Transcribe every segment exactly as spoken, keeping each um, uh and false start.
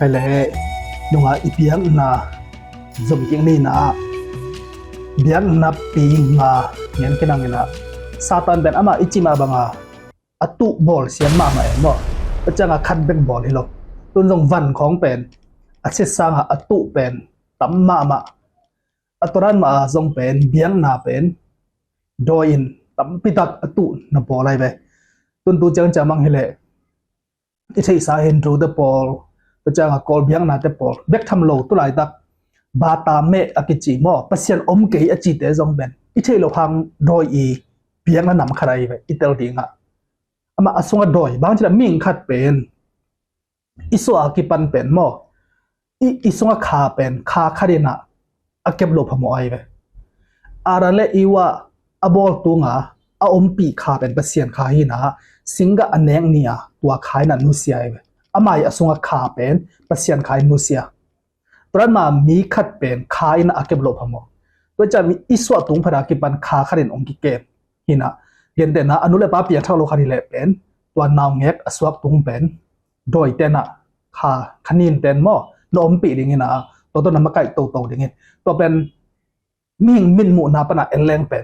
Pai le nunga i biakna zom kik ni na, biakna pi nga ngen kinang ina, Satan pen amah i cima banga a tuh bawl siam mahmah e maw. Tua cianga khat bek bawl hi lo. Tun zong van khawng pen a siasanga a tuh pen tam mahmah. A tua dan mah a zong pen biakna pen dawi in tampitak a tuh na bawl ai ve. Tun tu ciang ciang mang hileh i theihsa Hindu te pawl, tua cianga Kawl biakna te pawl bek tham lo tu laitak bata meh a kici maw, Pasian om kei a cite zong pen i theih loh hang dawi i biakna nam khat ai ve i tel dingah. Amah a sunga dawi bang cila mihing khat pen i suah a kipan pen maw, i, i sunga kha pen kha khat inah a kep loh phamawh ai ve. Adam le Eva a bawl tunga a ompih kha pen Pasian kha hinah, singgah a nek ni a tua kha inah nusia ai ve. Amah i a sunga kha pen Pasian kha in nusia. Tua dan mah mi khat pen kha inah a kep loh phamawh. Tua ciang mi i suah tung phata kipan kha khat in ong kikem hinah, gentehna a nu le pa piangthak lo khat hileh pen tua naungek a suak tung pen dawi tenah kha, kha nin ten maw na ompih ding inah, tua tawh na makaih toto dingin, tua pen mihing mitmuhna pana en leng pen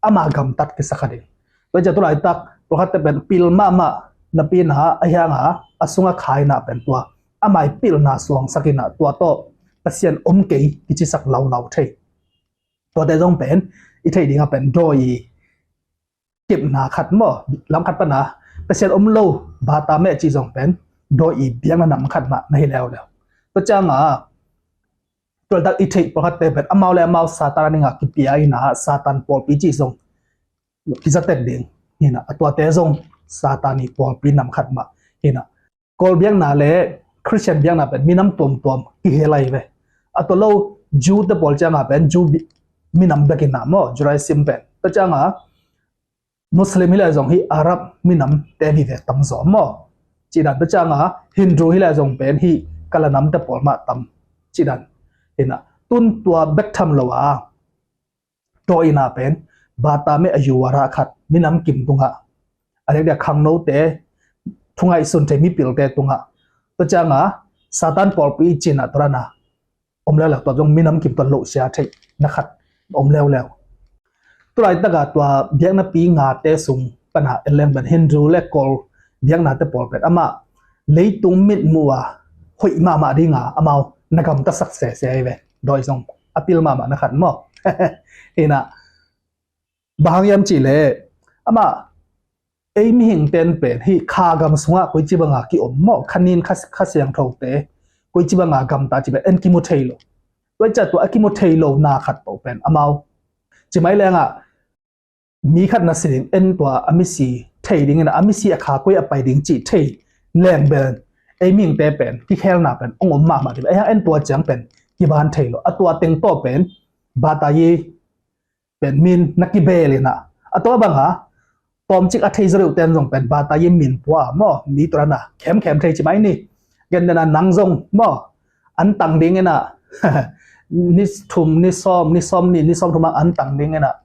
ama gamtat kisa kha ding. Tua ciang tu laitak pawlkhatte pen pil mahmah napi inah a hianga a sunga kha inah pen tua ama i pilna suangsak inah tua tawh Pasian om kei kicisak laulau thei. Tuate zong pen i theih dingah pen dawi i kepna khat maw, lam khat pana Pasian om lo bata meh cih zong pen dawi i biakna nam khat mah na hi leuleu. Tua cianga tualtak i theih pawlkhatte pen amau le amau Satan a dingah kipia inah Satan pawlpi cih zong kizatek ding hinah, a tuate zong Satan i pawlpi nam khat mah hinah. Kawl biakna le Khristian biakna pen minam tuamtuam kihel ai ve. A tua lo Jew te pawl cianga pen Jew bi-, minam bek inah maw, Judaism pen. Tua cianga Muslim hileh zong hi Arab minam te vive tam zaw maw, cih dan. Tua cianga Hindu hileh zong pen hi Kala nam te pawl mah tam cih dan. Hinah tun tua bek tham lo a dawi inah pen bata meh a yuara khat minam kim tungah, a diakdiak khangnote, thu ngaihsun thei mipilte tungah, tua cianga Satan pawlpi cinah tua dana om leuleu, tua zong minam kim tua lohsia theih na khat om leuleu. Tu laitaka tua biakna pi ngate sung pana en leng pen Hindu le Kawl biaknate pawl pen amah leitung mitmuh a hoih mahmah dinga amau na gamtasak sese ai ve. Dawi zong a pil mahmah na khat maw. Hinah bang hang hiam cihleh amah ei mihing ten pen hi kha gam sungah koici banga kiom maw, kha nin kha, kha siangthote koici banga gamta ci pen en kimu thei lo. Tua i ciah tua a kimu thei lo na khat pawl pen amau ci mai lengah mi khat na si ding en tua a misi thei ding inah a misi a kha koi a pai ding cih thei leng pen ei mihingte pen kikhelna pen ong om mahmah ding. Ei hang en tua ciang pen kiban thei lo. A tua teng tawh pen batayi pen min na kibel inah, a tua banga tawmcik a thei zaw deuh ten zong pen batayi min pua maw, mi tua dana khemkhem thei ci mai ni. Gentehna nang zong maw an tang ding inah ni thum ni sawm, ni sawm ni, ni sawm thum ang an tang ding inah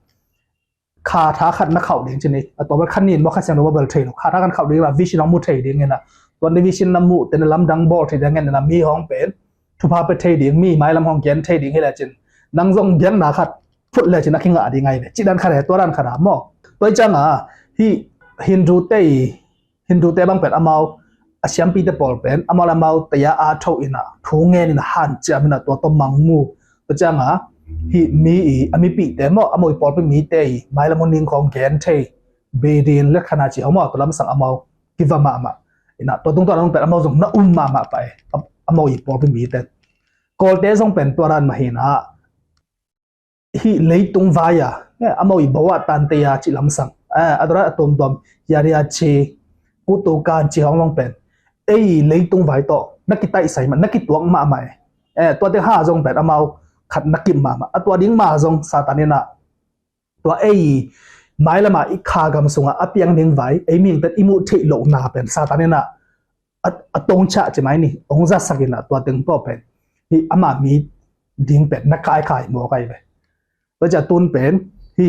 kha tha khat na khauh ding ci ni. A tua bel kha nin maw kha siangtho maw bel thei lo, kha tha khat khauh ding inah vision hong mu thei ding inah, tua ni vision na muh te na lamdang bawl thei ding inah, mi hong pen thupha pe thei ding, mi mailam hong gen thei ding hileh cin nang zong biakna khat phut le cin a kingah ding ai ve. Cih dan khat he, tua dan khat a maw. Tua i cianga hi Hindu te i, Hindu te bang pen amau a siampite pawl pen amau le amau taya a tho inah thu ngen inah hanciam inah tua tawh mangmu. Tua cianga hi mi i a mipihte maw, amau i pawlpi mite i mailam hong ning khawng gen thei, bedin, letkhana ci hong maw, tua lamsang amau kiva mahmah inah tua tungtawn a zong pen amau zong na um mahmah pah e. Amau i pawlpi mite, Kawlte zong pen tua dan mah hinah hi leitung vai a, eh, amau i bawa tante a ci lamsang, eh, a tua dan a tuamtuam yari a ci kutu kan ci hong long pen ei leitung vai tawh na kitaihsai mah, na kituak mahmah e. Eh, tua teng ha zong pen amau khat na kip mahmah. A tua ding mah zong Satan inah tua ei mailama i kha gam sungah a piang ding vai ei mihingte i muh theih lohna pen Satan inah a, a tongchah ci mai ni, ong zasak inah tua teng tawh pen hi ama mi ding pen na kaikai mawk ai ve. Tua ciah tun pen hi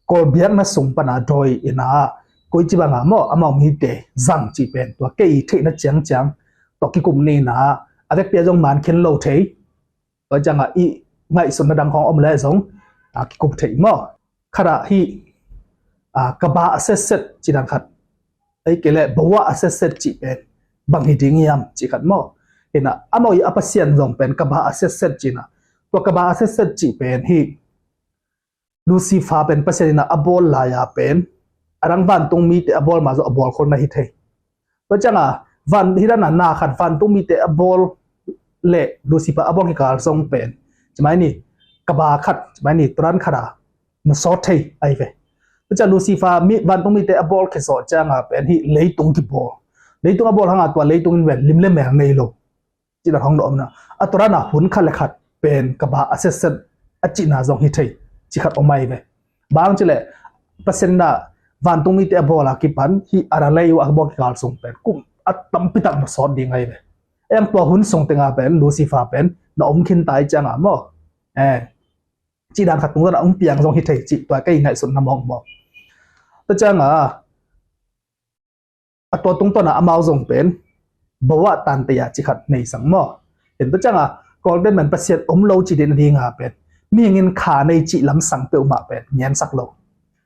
Kawl biakna sung pana dawi inah koici banga maw amau mite zang cih pen tua kei theihna ciangciang tua kikum ni inah A vekpi ah zong man khin lo thei. Tua ciangah i ngaihsutna dang khawng om leh zong a kikup thei maw? Khat ah hih a, ka ba a setset cih dan khat, ei kei leh bawa a setset cih pen bang hi ding hiam cih khat maw? Hinah amau i a Pasian zong pen ka ba a setset cih na. Tua ka ba a setset cih pen hih Lucifer pen Pasian inah a bawl lai-a pen a dang vantung mite a bawl mah zong a bawl khol na hi thei. Tua ciangah van hi dana na khat vantung mite a bawl le Lucifer a bawl kikal zong pen cimai ni ka ba khat cimai ni turan khat a na sawt thei ahi ve. Tua ciang Lucifer mi vantung mite a bawl khe sawt ciangah pen hih leitung kibawl. Leitung a bawl hangah tua leitung in ven lim le mel nei lo. Cih dan hong na om na a turan a hun khat le khat pen ka ba a setset a cihna zong hi thei cih khat om ahi ve. Bang cileh Pasian inah vantung mite a bawl a kipan hih a ra lei uh a bawl kikal sung pen kum a tampi tak na sawt ding ahi ve. Eng tua hun sung tengah pen Lucifer pen na om khin tai ciangah maw? Eh, cih dan khat tungzan a hong piang zong hi thei cih tua kei ngaihsutna mawng maw? Tua ciangah a tua tungtawn a amau zong pen bawa tante a cih khat nei sang maw? Hin tua ciangah Kawlten pen Pasian om lo cih din a dinga pen mihing in kha nei cih lamsang peuhmah pen ngensak lo.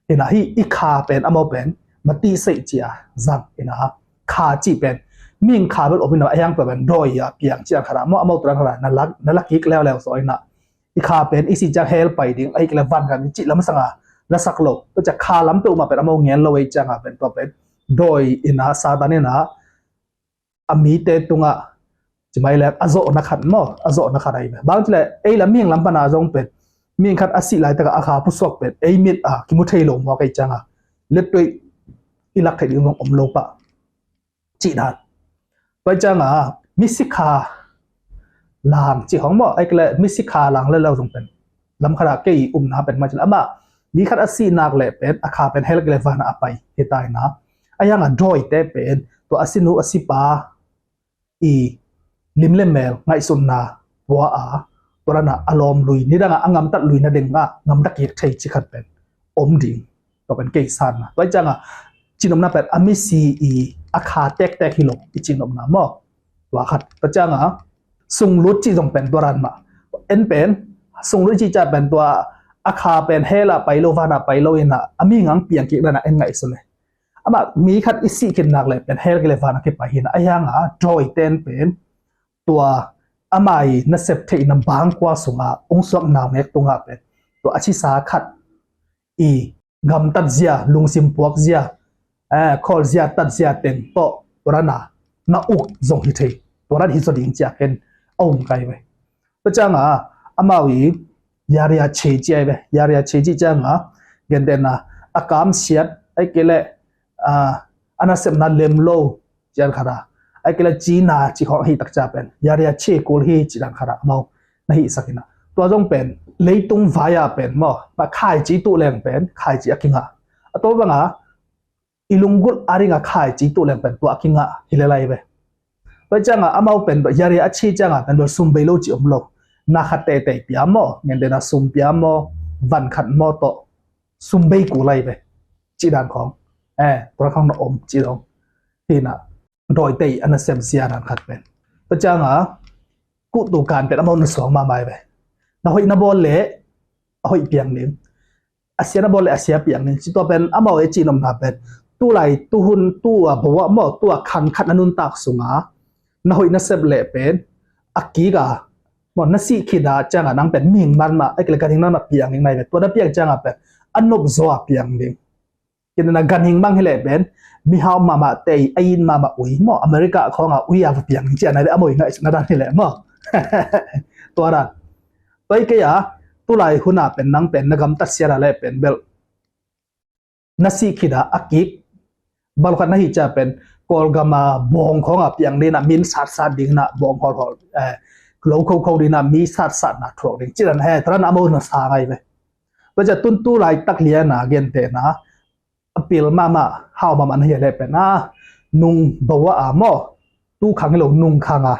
Hinah hih i kha pen amau pen mati seih cia zang hinah kha cih pen mihing kha bel om inah a hiang peuh pen dawi a piang ciang khat a maw amau turan khat a na lak na lak kik leuleu saw hinah i kha pen i si ciang hell pai ding ahi kei leh van kan cih lamsang a lasak lo. Tua ciang kha lam peuhmah pen amau ngen lo ei ciangah pen tua pen dawi inah Satan inah a mite tungah cimai lek a zawhna khat maw a zawhna khat ahi ve. Bang cileh ei la mihing lam pana zong pen mihing khat a sih laitakah a kha pusuak pen ei mit a kimu thei lo maw kei ciangah lettuai i lak thei ding zong om lo pah cih dan. Tua ciangah misikha lang cih hong maw ei kei leh misikha lang le lo zong pen lam khat a kei umna pen ma cileh amah mi khat a sih nak leh pen a kha pen hell kei leh van a pai hi tai na. A hiangah dawite pen tua a sinu a sipa i lim le mel ngaihsutna pua a turan a a lawm lui nidangah a ngamtat lui nadingah ngamta kik thei cih khat pen om ding. Tua pen kei sanna tua ciangah cinopna pen a misi i a kha tektek hi lo i cinopna maw? Tua khat tua ciangah sunglut cih zong pen tua ran mah en pen sunglut cih ciah pen tua a kha pen hell a pai lo van a pai lo inah a mihing ang piang kik dana en ngaihsun e. Amah mi khat i sih khin nak leh pen hell kei leh van a kipai hinah a hiangah dawiten pen tua amah i nasep theihna bangkua sungah ungsuak naungek tungah pen tua a sisa khat i gamtat zia lungsim puak zia eh, khawl zia tat zia teng tawh tua dan a na uk zong hi thei. Tua dan hi zaw ding cia ken a um kai ve. Tua ciangah amau i yaria chei ci ai ve. Yaria chei ci ciangah gentehna a kam siat ai kei leh a nasepna lem lo cian khara ai kei leh cina ci khawng hi tak cia pen yaria chei kul hi ci dan khara amau na hihsak inah tua zong pen leitung vai-a pen maw ma khaici tuh leng pen khaici a kingah a tua bangah i lunggulh a ringa khaici tuh leng pen tua a kingah hi lelai ve. Tua ciangah amau pen yaria a chi ciangah pen bel sum bei lo ci om lo. Na khat teitei pia maw gentehna sum pia maw van khat maw tawh sum bei kul ai ve. Ci dan khawng eh tua khawng na om ci dong. Hinah dawitei a nasem sia dan khat pen tua ciangah kuhtu kan pen amau na suang mahmah ai ve. Na hoih na bawl leh a hoih piang ding a sia na bawl leh a sia piang ding ci tua pen amau e cinopna pen tulai tuhun tua bawa maw tua khang khat na nuntak sunga na hoih na sep leh pen a kika maw na sih khita ciangah nang pen mihing man mah a kile ganhing man mah piang ding nai ve tua na piang ciangah pen a nop zaw a piang ding. Kina na ganhing mang hileh pen mihau mahmah tei a in mahmah ui maw America khawngah ui a va piang ding ciah nai ve a moi ngaih na dan hileh maw tua dan. Tua i kei a tulai hunah pen nang pen na gamtat siat a leh pen belh na sih khita a kik balkhat na hih ciah pen Kawlgama bawng khawngah piang dinah min satsat dingnah bawng hawlhawl eh, lo khokho dinah mi satsatna thuak ding cidan he taran a mo na sa ngai ve. Tua ciah tun tulai tak liana gentehna a pil mahmah hau mahmah na hih a leh pen a nung bawa a maw tu khang hi lo nung khang a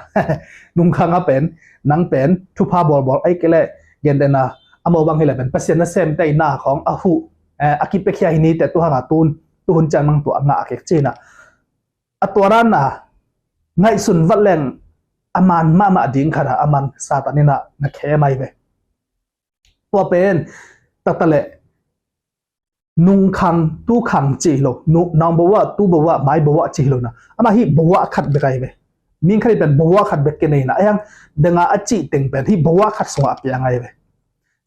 nung khang a pen nang pen thupha bawlbawl ai kei leh gentehna a mo bang hi leh pen Pasian na semteina khawng a huh eh, a kipiakhia hi ni teh tu hanga tun tuhun ciang nang tua a ngah a kek cinah a tua ranah ngaihsun vat leng a man mahmah ding khat ah a man Satan in ah na khem ahi ve. Tua pen taktak leh nung khang, tu khang ci hi lo, nung, nung bawa, tu bawa, mai bawa ci hi lo na. Amah hih bawa khat bek ahi ve. Mihing khat in pen bawa khat bek kinei na. Ahi hang dang a a cih teng pen hih bawa khat sungah a piang ahi ve.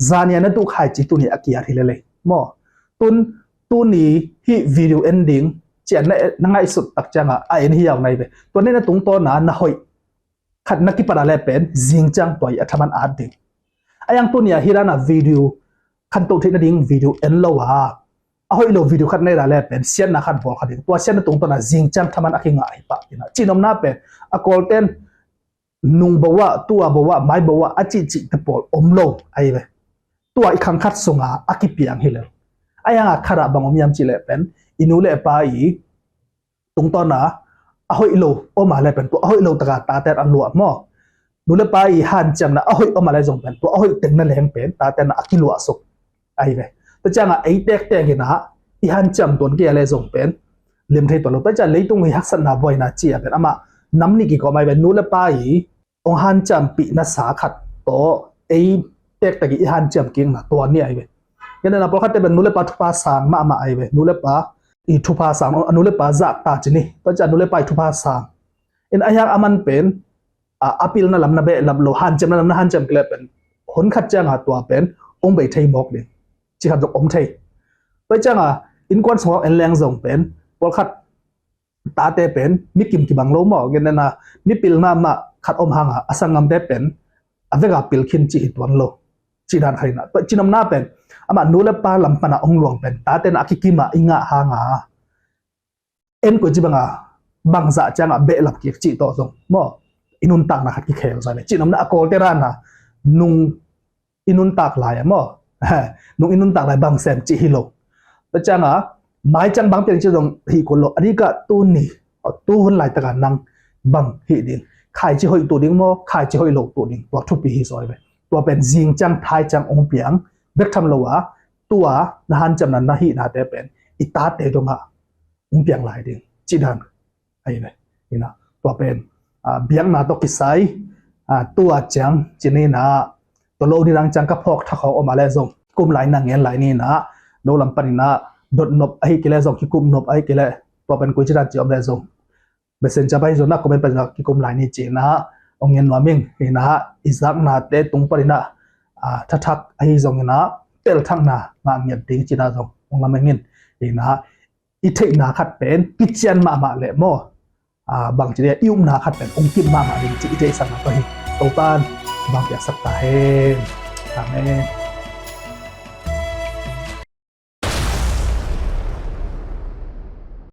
Zan ni a na tuh khaici tuni a kiat hi lel ei maw. Tun, tuni hih video en ding ci-in na, na ngaihsut tak ciangah a en hi a om ahi ve. Tua na tungtawn a na hoih khat na kipat a leh pen zing ciang tua i a thaman at ding. Ahi hang tuni a hih dan a video khantoh theih nading video en lo a, a hoih lo video khat na et a leh pen siatna khat bawl kha ding. Tua siatna tungtawn a zing ciang thaman a kingah hi pah hi na. Cihnopna pen a Kawlte'n nung bawa, tua bawa, mai bawa a cihcih te pawl om lo ahi ve. Tua i khang khat sungah a kipiang hi lel. Ahi hang a khat ah bang om hiam cih leh pen i nu le pa i tungtawn a a hoih lo om a leh pen tua a hoih lo tak a tate'n a luah maw. Nu le pa i hanciamna a hoih om a leh zong pen tua a hoih teng na leng pen tate'n a kiluah suk ahi ve. Tua ciangah ei tektek in ah i hanciam tuan kei a leh zong pen lem thei tuan lo. Tua ciang leitung i haksatna buaina ci a pen amah nam nih kikawm ahi ve. Nu le pa i hong hanciampih nasa khat tawh ei tektek i hanciam kikna tua ni ahi ve. Ngen na pawlkhatte pen nu le pa thupha sang mahmah ahi ve. Nu le pa i thupha sang, a nu le pa zahtak ci ni. Tua ciang nu le pa i thupha sang in ahi hang a man pen a, a pilna lam na behlap lo, hanciamna lam na hanciam kei leh pen hun khat ciangah tua pen hong bei thei mawk ding ci khat zong om thei. Tua ciangah innkuan sungah en leng zong pen pawlkhat tate pen mi kim kibang lo maw. Ngen na mipil mahmah khat om hang a a sanggamte pen a vek a pil khin ci hi tuan lo. Cih dan khat hi na. Tua cihnopna pen amah nu le pa lam pan a hong luang pen tate'n a kikim a i ngah hang a en koi ci bang a bangzah ciangah behlap kik cih tawh zong maw i nuntakna khat kikhel zah le. Cihnopna a Kawlte dan a nung i nuntak lai a maw. Nung i nuntak lai bang sem cih hi lo. Tua ciangah mai ciang bang piang cih zong hi kul lo. A dikah tuni, tu hun laitak a nang bang hih ding, khaici hoih tuh ding maw, khaici hoih lo tuh ding, tua thupi hi zaw ahi ve. Tua pen zing ciang thai ciang hong piang bek tham lo a, tua na hanciamna na hihnate pen i tate dongah hong piang lai ding cih dan ahi ve. Hi na, tua pen a, biakna tawh kisai a, tua ciang ci ni na, tua lo ni dang ciang ka phawk thak hawk om a leh zong kikum lai na ngen lai ni na. No lam pan in ah dot nop ahi kei leh zong kikum nop ahi kei leh tua pen koi ci dan ci om leh zong Messenger pan hi zong na comment pan zong kikum lai ni ci na hong ngen nuam ing. Hi na, i zaknate tung pan in ah a, thathak ahi zong in ah telthakna ngah ngiat ding ci na zong hong lam ing in. Hi na, i theihna khat pen kician mahmah leh maw, a, bang ci dia, i upna khat pen hong kim mahmah ding ci i theihsakna tawh hi. Topa'n bang piaksak ta hen. Amen.